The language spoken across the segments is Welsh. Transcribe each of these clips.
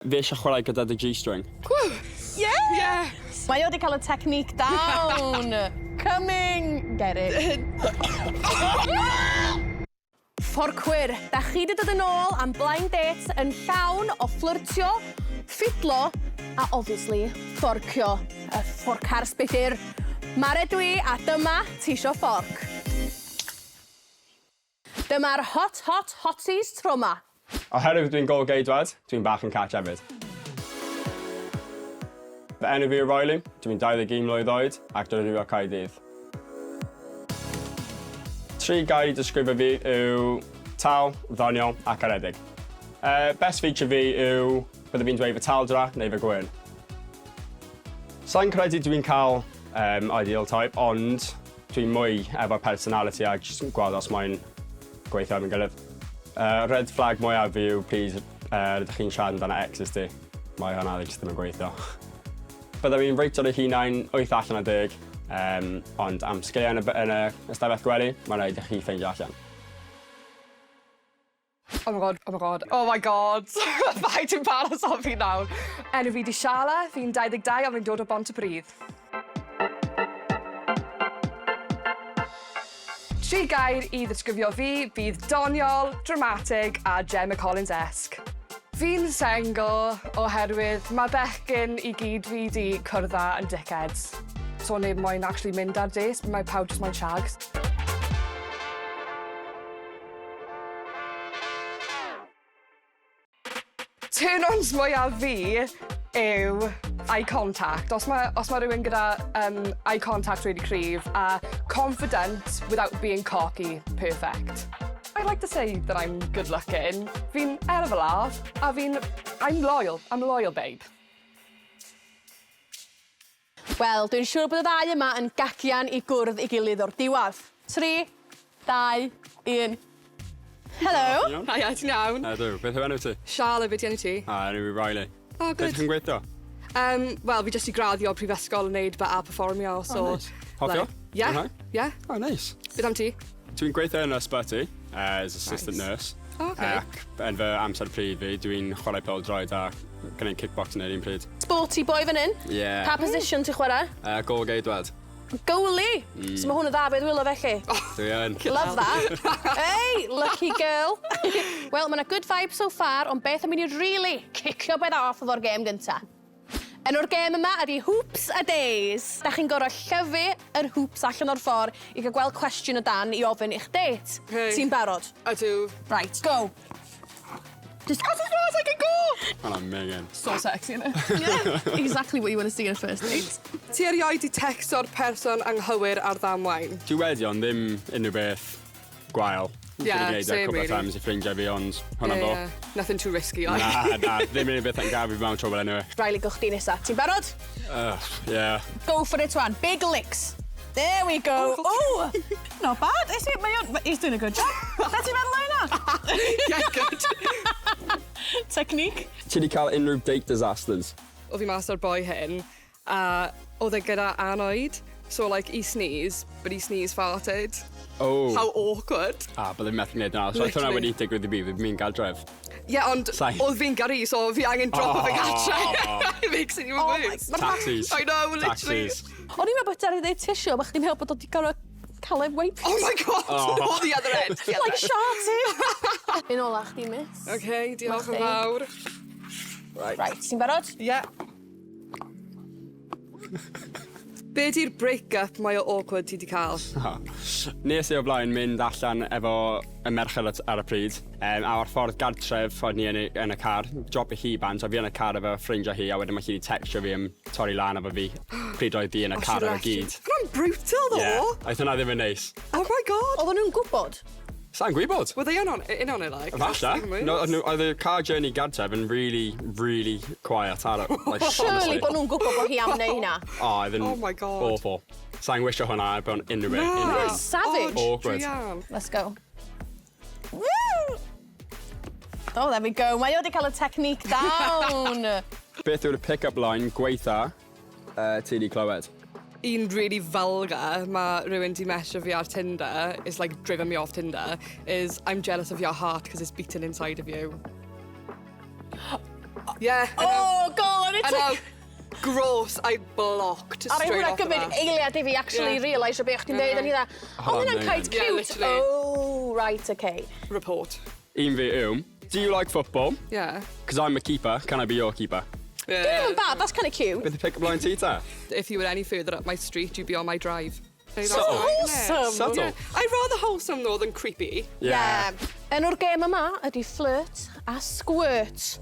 Fi eisiau chwarae gyda dy G-string. Yeah! Yeah! Mae o 'di cael y technique down! Coming! Get it. Fforcwyr, da chi 'di dod yn ôl am blind date yn llawn o fflyrtio, ffidlo a obviously fforcio. Y fforc ar sbidir. Mare dwi a dyma Tisio Fforc. Dyma'r hot hot hotties tro 'ma. Oherwydd dwi'n gôl-geidwad, dwi'n bach yn catch hefyd. Fy enw fi yw Riley, dwi'n 21 mlwydd oed ac dwi'n o Caerdydd. Tri gair i disgrifio fi yw tal, ddoniol a caredig. Uh, best feature fi yw bydde fi'n dweud fy taldra neu fy gwên. Sa'n credu dwi'n cael um, ideal type, ond Dwi'n mwy efo'r personality a jyst yn gweld os mae'n gweithio efo'n gilydd. Uh, red flag mwyaf fi yw pryd uh, rydych chi'n siarad amdano exes ti. Mae hwnna jyst ddim yn gweithio. Byddaf i'n reitio'r ei hunain 8 allan o 10, um, ond am sgiliau yn y, yn y ystafell gwely, mae'n rhaid i chi ffeindio allan. Oh my god, oh my god, oh my god! Paid embarraso fi nawr. Enw fi 'di Shala, fi'n 22 a fi'n dod o Bontypridd. Tri gair i ddisgrifio fi fydd doniol, dramatig a Gemma Collins-esque. Fi'n sengl oherwydd ma' bechgyn i gyd fi 'di cwrdd â yn dickheads. So neb moyn actually mynd ar dates, mae pawb jyst moyn shags. Turn-ons mwyaf fi yw eye contact. Os mae, os mae rhywun gyda um, eye contact really cryf a confident without being cocky, perfect. I like to say that I'm good looking. Fi'n hell of a laugh a fi'n... I'm loyal. I'm a loyal babe. Wel, dwi'n siŵr bod y ddau yma yn gagian i gwrdd i gilydd o'r diwedd. 3, 2, 1. Helo! Haia, ti'n iawn? Ydw, beth yw enw ti? Charlotte, beth 'di enw ti? A, enw fi Riley. Oh, good. Beth chi'n gweithio? Um, Wel, fi jyst i graddio o prifysgol yn neud ba a perfformio, so... Oh, nice. Hoffi o? Like, yeah, Mwynhau? yeah. Oh, nice. Beth am ti? Dwi'n gweithio yn y ysbyty, uh, as assistant Nice. nurse. Oh, okay. Ac yn fy amser pryd fi, dwi'n chwarae pêl-droed a gwneud kickboxing ar un pryd. Sporty boy fan hyn. Yeah. Pa position ti'n chwarae? Uh, Gôl geidwad. Goalie! Mm. So mae hwn yn dda fe ddwylo felly. Oh, Dwi yn. Love that. hey, lucky girl. Wel, mae yna good vibe so far, ond beth am i ni really cicio beth off efo'r gêm gynta? Enw'r gêm yma ydi Hoops a Days. Da chi'n gorfod llyfu yr hoops allan o'r ffordd i gael gweld cwestiwn o dan i ofyn i'ch date. Okay. Ti'n barod? Ydw. Right, go. Just as far as I can go! Hwnna'n mingin. So sexy, innit? Yeah, exactly what you want to see in a first date. Ti erioed 'di tecsto'r person anghywir ar ddamwain? Dwi wedi, ond ddim unrhyw beth gwael. Yeah, Dwi wedi gwneud e same cwpl o really. times i ffrindiau fi, ond hwnna Yeah, fo. yeah. Nothing too risky, like. Na, na, ddim unrhyw beth yn gael fi mewn trouble anyway. Riley, go chdi nesa. Ti'n barod? Ugh, yeah. Go for it, wan. Big licks. There we go. Oh, not bad. Is it, mae o'n, he's doing a good job. Be ti'n meddwl o hynna? Yeah, good. Technique. Ti wedi cael unrhyw date disasters? Oedd fi mas o'r boi hyn, a oedd e gyda anoid. So like, he sneezed, but he sneeze farted. Oh. How awkward. Ah, byddai'n methu gwneud na. So, hwnna wedi digwydd i fi, fi'n mynd gartref. Ie, yeah, ond oedd fi'n gyrru, so fi angen drop oh. fe gartre. It makes it even Oh worse. my- Taxis. I know, literally. Taxis. O'n i'n meddwl bod Derry ddeud tissue, ond chdi'n meddwl bod o 'di gorfod cael ei wipe. Oh my god, oh. on the other end. The other Like end. sharty. Un ola chdi, miss. Okay, diolch yn Chdi. fawr. Right. Right, ti'n barod? Yeah. Be di'r break-up mwy o awkward ti 'di cael? Nes i o blaen mynd allan efo y merched ar y pryd, um, a o'r ffordd gartref, oedd ni yn y, yn y car, dropio hi bant, oedd fi yn y car efo ffrindiau hi, a wedyn mae hi wedi textio fi am torri lan efo fi, pryd oedd fi yn y Oh, she car efo left you. gyd. Hwnna'n brutal though. Yeah, oedd hwnna ddim yn neis. Oh my god. Oedden nhw'n gwybod? Sa'n gwybod? Were they in on, in on it like? Falle. No, no, oedd y car journey gartref yn really, really quiet ar y... Like, Surely honestly. bod nhw'n gwybod bod hi am neud hynna. Oh, oedd yn Oh my God. awful. Sa'n wisio hwnna ar bron unrhyw beth. Na. unrhyw beth. Savage. Oh, Awkward. druan. Let's go. Woo! Oh, there we go. Mae o wedi cael y technique down. Beth yw'r pick-up line gweitha uh, ti wedi clywed? Un really vulgar, mae rhywun di mesio fi ar Tinder, is like driven me off Tinder, is I'm jealous of your heart because it's beating inside of you. Yeah, I know. Oh, God, I it know. Gross, I blocked Ar straight hwnna off the gymryd bat. eiliad i fi actually Yeah. realise o beth chdi'n deud, o'n i dda, oh, hwnna'n amazing. quite Yeah, cute. literally. Oh, right, okay. Report. Un fi yw, do you like football? Yeah. Because I'm a keeper, can I be your keeper? Yeah. Dim yn bad, that's kind of cute. Beth y pick-up line ti ta? If you were any further up my street, you'd be on my drive. That's Subtle. right, isn't it? Wholesome. Subtle. Yeah. I'd rather wholesome though than creepy. Yeah. Enw'r gêm yma ydy flirt a squirt.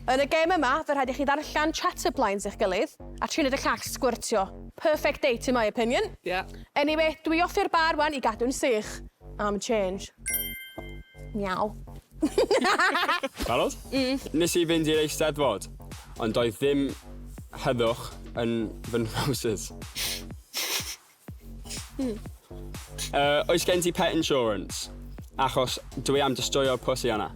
Yn y gêm yma, fe rhaid i chi ddarllen chat-up lines i'ch gilydd a trio neud y llall squirtio. Perfect date, in my opinion. Yeah. Anyway, dwi off i'r bar wan i gadw'n sych. Am change. Miaw. Barod? Nes i fynd i'r Eisteddfod, ond doedd ddim heddwch yn fy nhrowsus. Oes gen ti pet insurance? Achos dwi am destroyo'r pussy yna.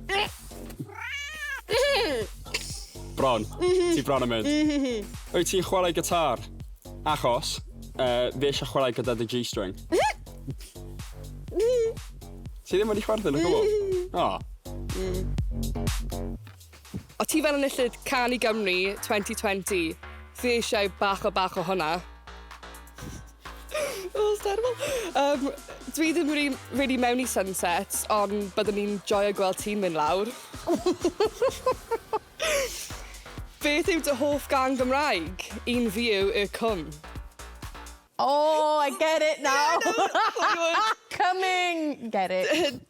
Bron. Ti bron yn mynd. Wyt ti'n chwarae gitar? Achos fi eisiau chwarae gyda dy G-string. Ti ddim wedi chwerthin o gwbl? O. O ti fel enillydd Cân i Gymru 2020, fi eisiau bach o bach o hwnna. Oh, it's terrible. Dwi ddim really, really mewn i sunsets, ond byddwn ni'n joio gweld ti'n mynd lawr. Beth yw dy hoff gân Gymraeg? Un fi yw Y Cwm. Oh, I get it now. Coming. Get it.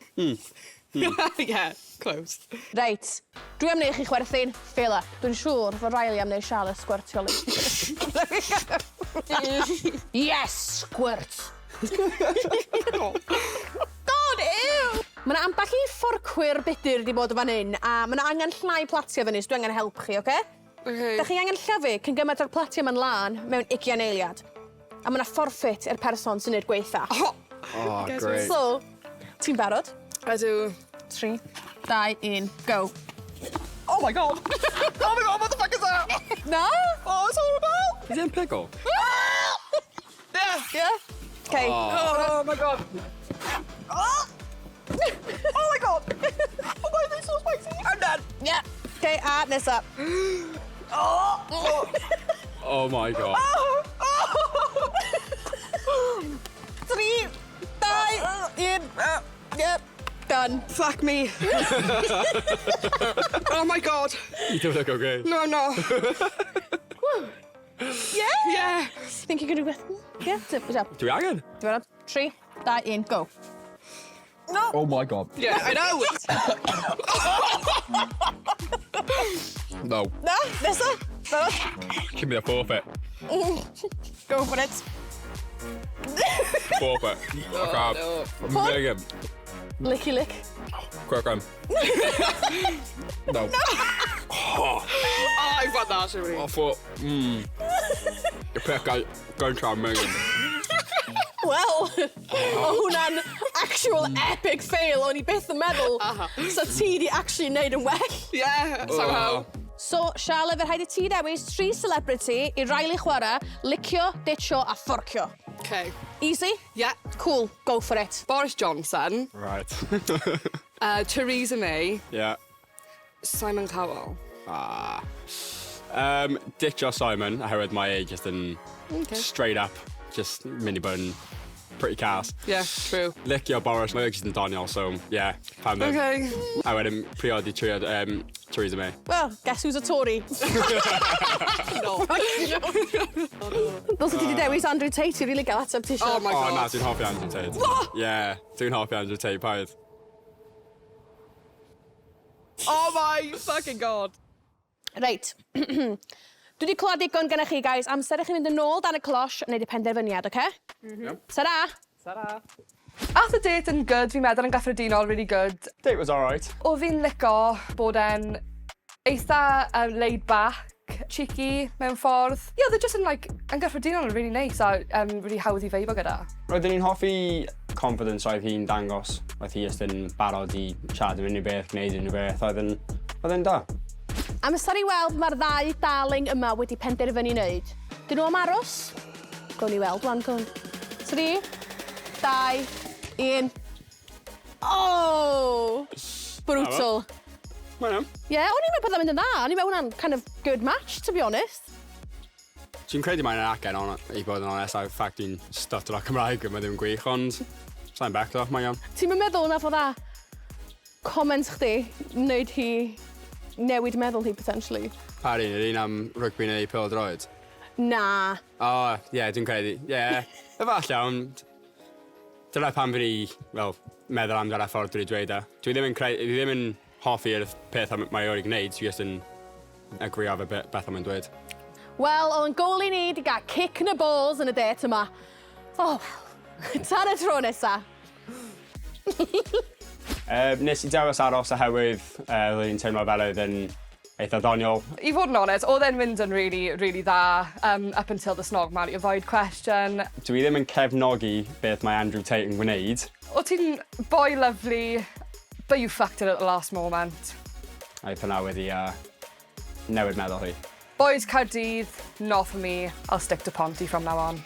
Yeah, close. Reit, dwi am wneud chi chwerthin, fela. Dwi'n siŵr fod Riley am wneud Charlotte squirtio. Yes, squirt. God, ew! Mae yna ambell i fforcwyr budur di bod yn fan hyn, a mae yna angen llnau platiau fyny, so dwi angen help chi, oce? Okay. Da chi angen llyfu cyn gymaint o'r platiau ma'n lan mewn 20 eiliad. A mae yna forfeit i'r person sy'n neud gweitha. Oh, Oh, Guess great. So, ti'n barod? Ydw. 3, 2, 1, go. Oh my God! Oh my God, what the fuck is that? No? Oh, it's horrible! Is it a pickle? Yeah. Yeah? Okay. Oh my God. Oh, oh my God. Oh, why are they so spicy? I'm done. Yeah. Okay, a nesa. Oh. Oh my God. Oh. Oh. 3, 2, 1. Yep. Done. Fuck me. Oh my God. You don't look okay. No, I'm not. Yeah? Yeah. Think you can do it? Yeah? Dwi Dwi angen? barod? 3, 2, 1, go. No. Oh my God. Yeah, I know. No. Na, nesa. Barod? Give me a forfeit. Go for it. Forfeit. I can't. No. I'm vegan. Licky lick. Quick one. No. Oh, I've got that already. I thought, Y peth gael gyntaf megan. Wel, o hwnna'n actual epic fail, o'n i byth yn meddwl. So ti di actually neud yn well. Yeah, somehow. So, Charlotte, fe rhaid i ti dewis tri celebrity i Riley chwarae, licio, ditcho a fforcio. Okay. Easy? Yeah. Cool, go for it. Boris Johnson, Right. Theresa May, Yeah. Simon Cowell. Ah. Ditcho Simon, oherwydd mae e just yn straight up, just mynd i bod yn pretty cas. Yeah, true. Licio Boris, mae e just yn doniol, so yeah, pam ddim. Okay. A wedyn priodi Theresa May. Well, guess who's a Tory? No. Dylse ti di dewis Andrew Tate i really gael ateb ti Oh eisiau. my Oh God. na, dwi'n hoffi Andrew Tate. What? Yeah, dwi'n hoffi Andrew Tate, paid. Oh my fucking God. Reit. Dwi wedi clywed digon gennych chi, guys. Amser i chi fynd yn ôl dan y cloche a wneud y penderfyniad, oce? Okay? Ta-ra! Ta-ra. Ath y date yn good, fi'n meddwl yn gyffredinol, really good. Date was alright. O fi'n lico bod e'n eitha laid back, cheeky mewn ffordd. Yeah, they're just yn like, yn gyffredinol yn really nice a really hawdd i feibo gyda. Roeddwn i'n hoffi confidence oedd hi'n dangos. Oedd hi just yn barod i siarad am unrhyw beth, gwneud unrhyw beth. Oedd yn da. Amser i weld mae'r ddau darling yma wedi penderfynu wneud. Dyn nhw am aros? Gawn ni weld, wan, gawn. 3, 2, 1. Oh! Brutal. Mae'n iawn. Ie, yeah, o'n i'n meddwl bod o'n mynd yn dda. O'n i'n meddwl hwnna'n kind of good match, to be honest. Dwi'n credu mae'n acen, on, i bod yn onest, a ffact dwi'n stutter Cymraeg, mae ddim yn gwych, ond sa'n becso, mae'n iawn. Ti'n meddwl na fod dda comment chdi wneud hi newid meddwl hi, potentially? Pa un, yr un am rygbi neu pêl-droed? Na. O, ie, yeah, dwi'n credu, ie. Yeah. Efallai, ond dyna pam fi wedi, wel, meddwl amdano ffordd dwi wedi dweud e. Dwi ddim yn credu, dwi ddim yn hoffi'r peth mae wedi gwneud, dwi just yn agree efo beth mae'n dweud. Wel, oedd yn goalie ni wedi gael kick in the balls yn y date yma. Oh, well. Tan y tro nesa. Nes i dewis aros oherwydd roedd hi'n teimlo fel oedd yn eitha ddoniol. I fod yn onest, oedd e'n mynd yn really, really dda up until the snog, marry, avoid question. Dwi ddim yn cefnogi beth mae Andrew Tate yn gwneud. O ti'n boy lovely, but you fucked it at the last moment. A hwnna wedi newid meddwl hi. Boys Caerdydd, not for me. I'll stick to Ponty from now on.